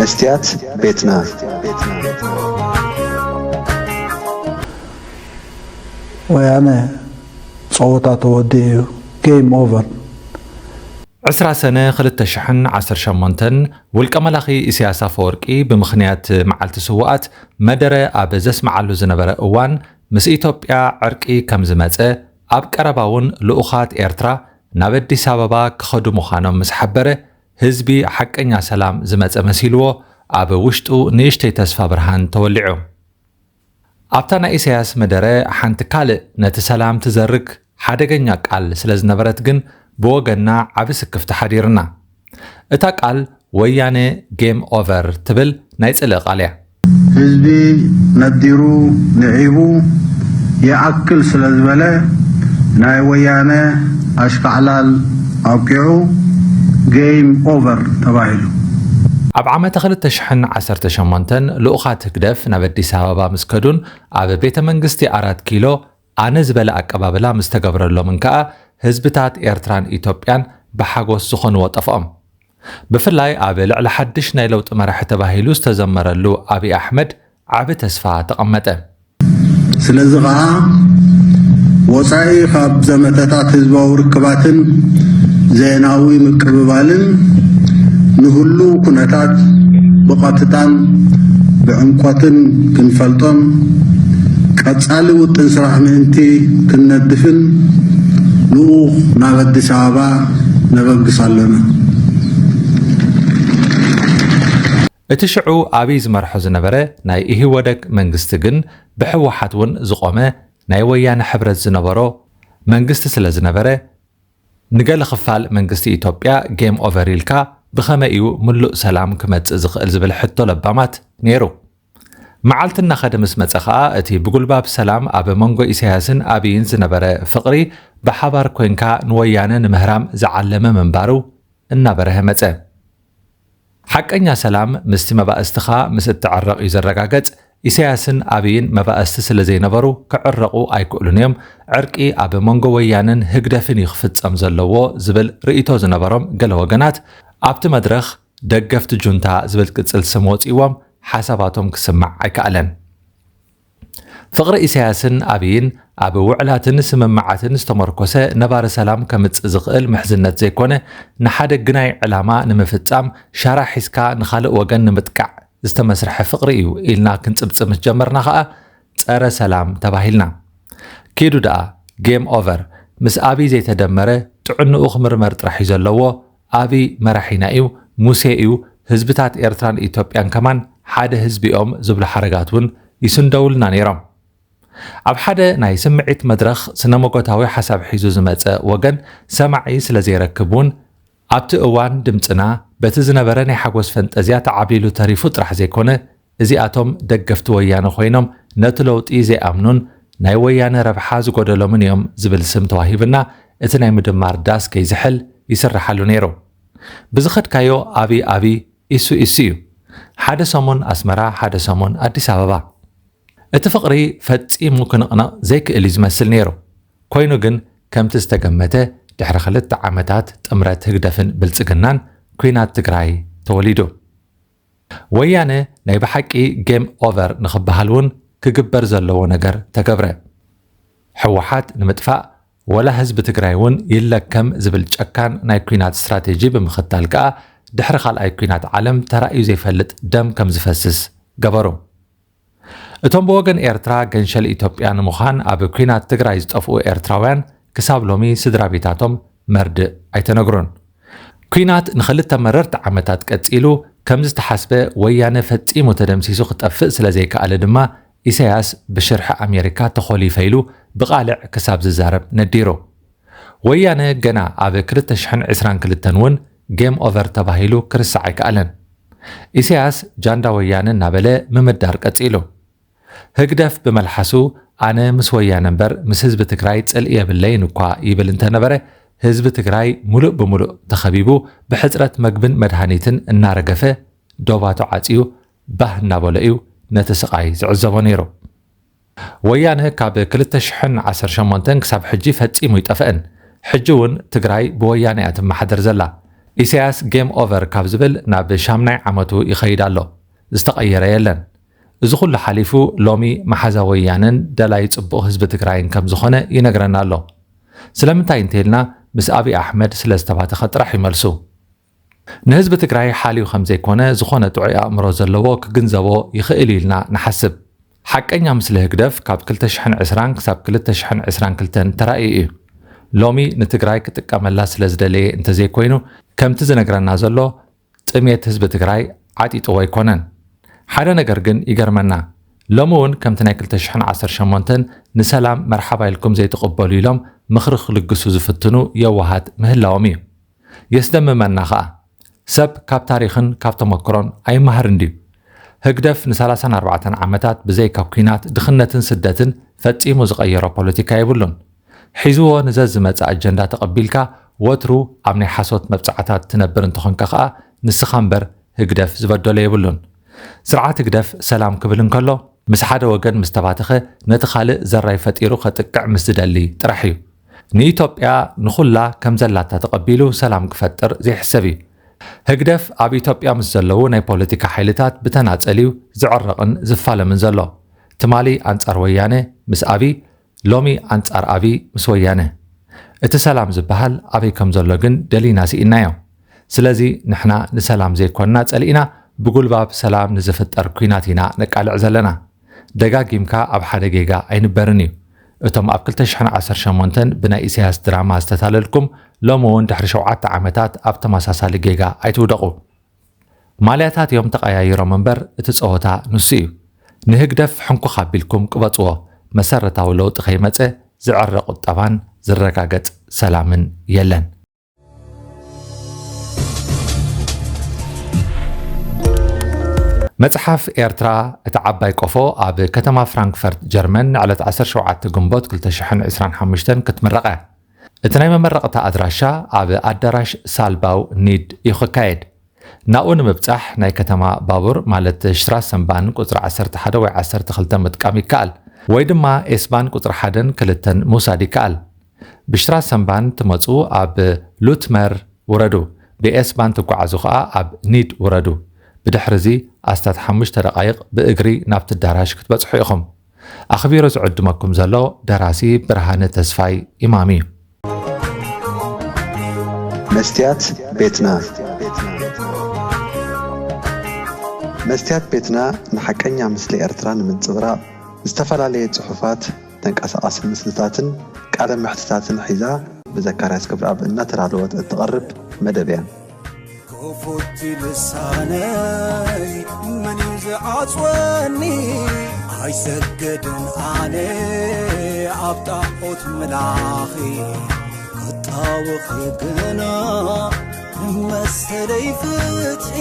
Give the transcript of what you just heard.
መስትያት ቤትና። ወያነ ጸወታ ተወዲኡ እዩ። ጌም ኦቨር። ዕስራ ሰነ ክልተ ሽሕን ዓሰርተ ሸሞንተን ውልቀ መላኺ ኢሳያስ ኣፈወርቂ ብምኽንያት መዓልቲ ስውኣት መደረ ኣብ ዘስምዓሉ ዝነበረ እዋን፣ ምስ ኢትዮጵያ ዕርቂ ከም ዝመጸ፣ ኣብ ቀረባ እውን ልኡኻት ኤርትራ ናብ ኣዲስ ኣበባ ክኸዱ ምዃኖም ምስ ሓበረ፣ ህዝቢ ሓቀኛ ሰላም ዝመጸ መሲልዎ፣ ኣብ ውሽጡ ንእሽተይ ተስፋ ብርሃን ተወሊዑ። ኣብታ ናይ ኢሳያስ መደረ ሓንቲ ካልእ ነቲ ሰላም ትዘርግ ሓደገኛ ቃል ስለ ዝነበረት ግን ብወገንና ዓቢ ስክፍቲ ሓዲርና። እታ ቃል ወያነ ጌም ኦቨር ትብል ናይ ጽልኢ ቃል እያ። ህዝቢ ነዲሩ ንዒቡ ይኣክል ስለ ዝበለ ናይ ወያነ ኣሽካዕላል ኣብቂዑ ጌም ኦቨር ተባሂሉ። ኣብ ዓመተ ክልተ ሽሕን ዓሰርተ ሸሞንተን ልኡኻት ህግደፍ ናብ ኣዲስ ኣበባ ምስ ከዱን ኣብ ቤተ መንግስቲ ኣራት ኪሎ ኣነ ዝበለ ኣቀባብላ ምስ ተገብረሎምን ከኣ ህዝብታት ኤርትራን ኢትዮጵያን ብሓጎስ ዝኾንዎ ጠፍኦም። ብፍላይ ኣብ ልዕሊ ሓድሽ ናይ ለውጢ መራሒ ተባሂሉ ዝተዘመረሉ ኣብይ ኣሕመድ ዓቢ ተስፋ ተቐመጠ። ስለዚ ኸዓ ወጻኢ ካብ ዘመተታት ህዝባዊ ርክባትን ዜናዊ ምቅብባልን ንህሉ ኩነታት ብቐጥታን ብዕምቆትን ክንፈልጦን ቀጻሊ ውጥን ስራሕ ምእንቲ ክንነድፍን ልኡኽ ናብ ኣዲስ ኣበባ ነበግስ ኣሎና። እቲ ሽዑ ኣብይ ዝመርሖ ዝነበረ ናይ ኢህወደግ መንግስቲ ግን ብህወሓት እውን ዝቖመ ናይ ወያነ ሕብረት ዝነበሮ መንግስቲ ስለ ዝነበረ፣ ንገለ ክፋል መንግስቲ ኢትዮጵያ ጌም ኦቨር ኢልካ ብኸመይ እዩ ምሉእ ሰላም ክመጽእ ዝኽእል ዝብል ሕቶ ለባማት ነይሩ። መዓልቲ እናኸደ ምስ መጸ ኸኣ እቲ ብጉልባብ ሰላም ኣብ መንጎ ኢሳያስን ኣብይን ዝነበረ ፍቕሪ ብሓባር ኮይንካ ንወያነ ንምህራም ዝዓለመ ምንባሩ እናበረሀ መጸ። ሓቀኛ ሰላም ምስቲ መባእስትኻ ምስ እትዕረቕ እዩ ዝረጋገጽ። ኢሳያስን ኣብይን መባእስቲ ስለ ዘይነበሩ ክዕረቑ ኣይክእሉን እዮም። ዕርቂ ኣብ መንጎ ወያነን ህግደፍን እዩ ክፍጸም ዘለዎ ዝብል ርእይቶ ዝነበሮም ገለ ወገናት ኣብቲ መድረኽ ደገፍቲ ጁንታ ዝብል ቅጽል ስም ወጺዎም ሓሳባቶም ክስማዕ ኣይከኣለን። ፍቕሪ ኢሳያስን ኣብይን ኣብ ውዕላትን ስምምዓትን ዝተመርኮሰ ነባሪ ሰላም ከምጽእ ዝኽእል ምሕዝነት ዘይኮነ፣ ንሓደ ግናይ ዕላማ ንምፍጻም ሻራ ሒዝካ ንኻልእ ወገን ንምጥቃዕ ዝተመስርሐ ፍቕሪ እዩ ኢልና ክንጽብጽብ ምስ ጀመርና ኸኣ ጸረ ሰላም ተባሂልና። ኪዱ ደኣ ጌም ኦቨር። ምስ ኣብይ ዘይተደመረ ጥዕንኡ ክምርመር ጥራሕ እዩ ዘለዎ። ኣብይ መራሒና እዩ፣ ሙሴ እዩ፣ ህዝብታት ኤርትራን ኢትዮጵያን ከማን ሓደ ህዝቢ እዮም ዝብሉ ሓረጋት እውን ይስንደውልና ነይሮም። ኣብ ሓደ ናይ ስምዒት መድረኽ ስነ-መጎታዊ ሓሳብ ሒዙ ዝመጸ ወገን ሰማዒ ስለ ዘይረክብ እውን ኣብቲ እዋን ድምጽና በቲ ዝነበረ ናይ ሓጎስ ፈንጠዝያ ተዓብሊሉ ተሪፉ ጥራሕ ዘይኮነ፣ እዚኣቶም ደገፍቲ ወያነ ኮይኖም ነቲ ለውጢ ዘይኣምኑን ናይ ወያነ ረብሓ ዝጎደሎምን እዮም ዝብል ስም ተዋሂብና እቲ ናይ ምድማር ዳስ ከይዝሕል ይስርሓሉ ነይሩ። ብዝኸድካዮ ኣብይ ኣብይ ኢሱ ኢሱ እዩ። ሓደ ሰሙን ኣስመራ፣ ሓደ ሰሙን ኣዲስ ኣበባ። እቲ ፍቕሪ ፈጺሙ ክንቕነቕ ዘይክእል እዩ ዝመስል ነይሩ። ኮይኑ ግን ከምቲ ዝተገመተ ድሕሪ ክልተ ዓመታት ጥምረት ህግደፍን ብልጽግናን ኲናት ትግራይ ተወሊዱ። ወያነ ናይ ብሓቂ ጌም ኦቨር ንኽበሃል እውን ክግበር ዘለዎ ነገር ተገብረ። ህወሓት ንምጥፋእ ወላ ህዝቢ ትግራይ እውን ይለከም ዝብል ጨካን ናይ ኲናት ስትራቴጂ ብምኽታል ከኣ ድሕሪ ካልኣይ ኲናት ዓለም ተራእዩ ዘይፈልጥ ደም ከም ዝፈስስ ገበሩ። እቶም ብወገን ኤርትራ ገንሸል ኢትዮጵያ ንምዃን ኣብ ኲናት ትግራይ ዝጠፍኡ ኤርትራውያን ክሳብ ሎሚ ስድራ ቤታቶም መርድእ ኣይተነግሩን። ኲናት ንኽልተ መረርቲ ዓመታት ቀጺሉ ከም ዝተሓስበ ወያነ ፈጺሙ ተደምሲሱ ክጠፍእ ስለ ዘይከኣለ ድማ ኢሳያስ ብሽርሒ ኣሜሪካ ተኾሊፈ ኢሉ ብቓልዕ ክሳብ ዝዛረብ ነዲሩ። ወያነ ገና ኣብ ክልተ ሽሕን ዕስራን ክልተን እውን ጌም ኦቨር ተባሂሉ ክርስዕ ኣይከኣለን። ኢሳያስ ጃንዳ ወያነ እናበለ ምምዳር ቀጺሉ። ህግደፍ ብመልሓሱ ኣነ ምስ ወያነ እምበር ምስ ህዝቢ ትግራይ ጽልኢ የብለይን እኳ ይብል እንተነበረ፣ ህዝቢ ትግራይ ሙሉእ ብሙሉእ ተኸቢቡ ብሕጽረት መግብን መድሃኒትን እናረገፈ ዶባቱ ዓጽዩ ባህ እናበሎ እዩ ነቲ ስቓይ ዝዕዘቦ ነይሩ። ወያነ ካብ ክልተ ሽሕን ዓሰርተ ሸሞንተን ክሳብ ሕጂ ፈጺሙ ኣይጠፍአን። ሕጂ እውን ትግራይ ብወያነ እያ ትመሓደር ዘላ። ኢሳያስ ጌም ኦቨር ካብ ዝብል ናብ ሻምናይ ዓመቱ ይኸይድ ኣሎ። ዝተቐየረ የለን። እዚ ኩሉ ሓሊፉ ሎሚ መሓዛ ወያነን ደላይ ጽቡቕ ህዝቢ ትግራይን ከም ዝኾነ ይነግረና ኣሎ። ስለምንታይ እንተኢልና ምስ ኣብይ ኣሕመድ ስለ ዝተባተኸ ጥራሕ ይመልሱ። ንህዝቢ ትግራይ ሓልዩ ከም ዘይኮነ ዝኾነ ጥዑይ ኣእምሮ ዘለዎ ክግንዘቦ ይኽእል ኢልና ንሓስብ። ሓቀኛ ምስሊ ህግደፍ ካብ ክልተ ሽሕን ዕስራን ክሳብ ክልተ ሽሕን ዕስራን ክልተን ተራእዩ እዩ። ሎሚ ንትግራይ ክጥቀመላ ስለ ዝደለየ እንተዘይኮይኑ ከምቲ ዝነግረና ዘሎ ጥሜት ህዝቢ ትግራይ ዓጢጥዎ ኣይኮነን። ሓደ ነገር ግን ይገርመና። ሎሚ እውን ከምቲ ናይ ክልተ ሽሕን ዓሰርተ ሸሞንተን ንሰላም መርሓባ ኢልኩም ዘይትቕበሉ ኢሎም ምኽሪ ክልግሱ ዝፍትኑ የዋሃት ምህላዎም እዩ። የስደምመና ኸኣ። ሰብ ካብ ታሪኽን ካብ ተመክሮን ኣይመሃርን ድዩ? ህግደፍ ንሰላሳን ኣርባዕተን ዓመታት ብዘይካ ኲናት፣ ድኽነትን ስደትን ፈጺሙ ዝቐየሮ ፖለቲካ የብሉን። ሒዝዎ ንዘዝመጽእ ኣጀንዳ ተቐቢልካ ወትሩ ኣብ ናይ ሓሶት መብጻዕታት ትነብር እንተኾንካ ኸኣ ንስኻ እምበር ህግደፍ ዝበደሎ የብሉን። ስርዓት ህግደፍ ሰላም ክብል እንከሎ ምስ ሓደ ወገን ምስ ተባተኸ ነቲ ካልእ ዘራይ ፈጢሩ ከጥቅዕ ምስ ዝደሊ ጥራሕ እዩ። ንኢትዮጵያ ንኹላ ከም ዘላታ ተቐቢሉ ሰላም ክፈጥር ዘይሕሰብ እዩ። ህግደፍ ኣብ ኢትዮጵያ ምስ ዘለዉ ናይ ፖለቲካ ሓይልታት ብተናጸል እዩ ዝዕረቕን ዝፋለምን ዘሎ። ትማሊ ኣንጻር ወያነ ምስ ኣብይ፣ ሎሚ ኣንጻር ኣብይ ምስ ወያነ። እቲ ሰላም ዝበሃል ኣበይ ከም ዘሎ ግን ደሊና ስኢንናዮ። ስለዚ ንሕና ንሰላም ዘይኮንና ጸሊእና ብጉልባብ ሰላም ንዝፍጠር ኲናት ኢና ነቃልዕ ዘለና። ደጋጊምካ ኣብ ሓደ ጌጋ ኣይንበርን እዩ። እቶም ኣብ ክልተ ሽሕን ዓሰርተ ሸሞንተን ብናይ ኢሳያስ ድራማ ዝተታለልኩም ሎሚ እውን ድሕሪ ሸውዓተ ዓመታት ኣብ ተመሳሳሊ ጌጋ ኣይትውደቑ። ማልያታት እዮም ተቐያይሮም እምበር እቲ ጸወታ ንሱ እዩ። ንህግደፍ ሕንኩኽ ኣቢልኩም ቅበጽዎ። መሰረታዊ ለውጢ ከይመጸ ዝዕረ ቁጠባን ዝረጋገጽ ሰላምን የለን። መጽሓፍ ኤርትራ እቲ ዓባይ ቆፎ ኣብ ከተማ ፍራንክፈርት ጀርመን ንዕለት ዓሰርተ ሸውዓተ ግንቦት ክልተ ሽሕን ዕስራን ሓሙሽተን ክትምረቕ እያ። እቲ ናይ መመረቕታ ኣድራሻ ኣብ ኣዳራሽ ሳልባው ኒድ እዩ ክካየድ። ናብኡ ንምብጻሕ ናይ ከተማ ባቡር ማለት ሽትራሰንባን ቁጽሪ ዓሰርተ ሓደ ወይ ዓሰርተ ክልተ ምጥቃም ይከኣል፣ ወይ ድማ ኤስባን ቁጽሪ ሓደን ክልተን ምውሳድ ይከኣል። ብሽትራሰንባን ትመጹ ኣብ ሉትመር ውረዱ፣ ብኤስባን ትጓዓዙ ኸኣ ኣብ ኒድ ውረዱ። ብድሕሪ እዚ ኣስታት ሓሙሽተ ደቓይቕ ብእግሪ ናብቲ ኣዳራሽ ክትበጽሑ ኢኹም። ኣኽቢሩ ዝዕድመኩም ዘሎ ደራሲ ብርሃነ ተስፋይ ኢማም እዩ። መስትያት ቤትና። መስትያት ቤትና ንሓቀኛ ምስሊ ኤርትራ ንምንጽብራቕ ዝተፈላለየ ጽሑፋት፣ ተንቀሳቓሲ ምስልታትን ቃለ መሕትታትን ሒዛ ብዘካርያስ ክብረኣብ እናተዳለወት እትቐርብ መደብ እያ። ክፉት ልሳነይ መን እዩ ዝዓጽወኒ? ኣይሰግድን ኣነ ኣብ ጣዖት ምላኺ፣ ክጣወኺ ግና መሰለይ ፍትሒ።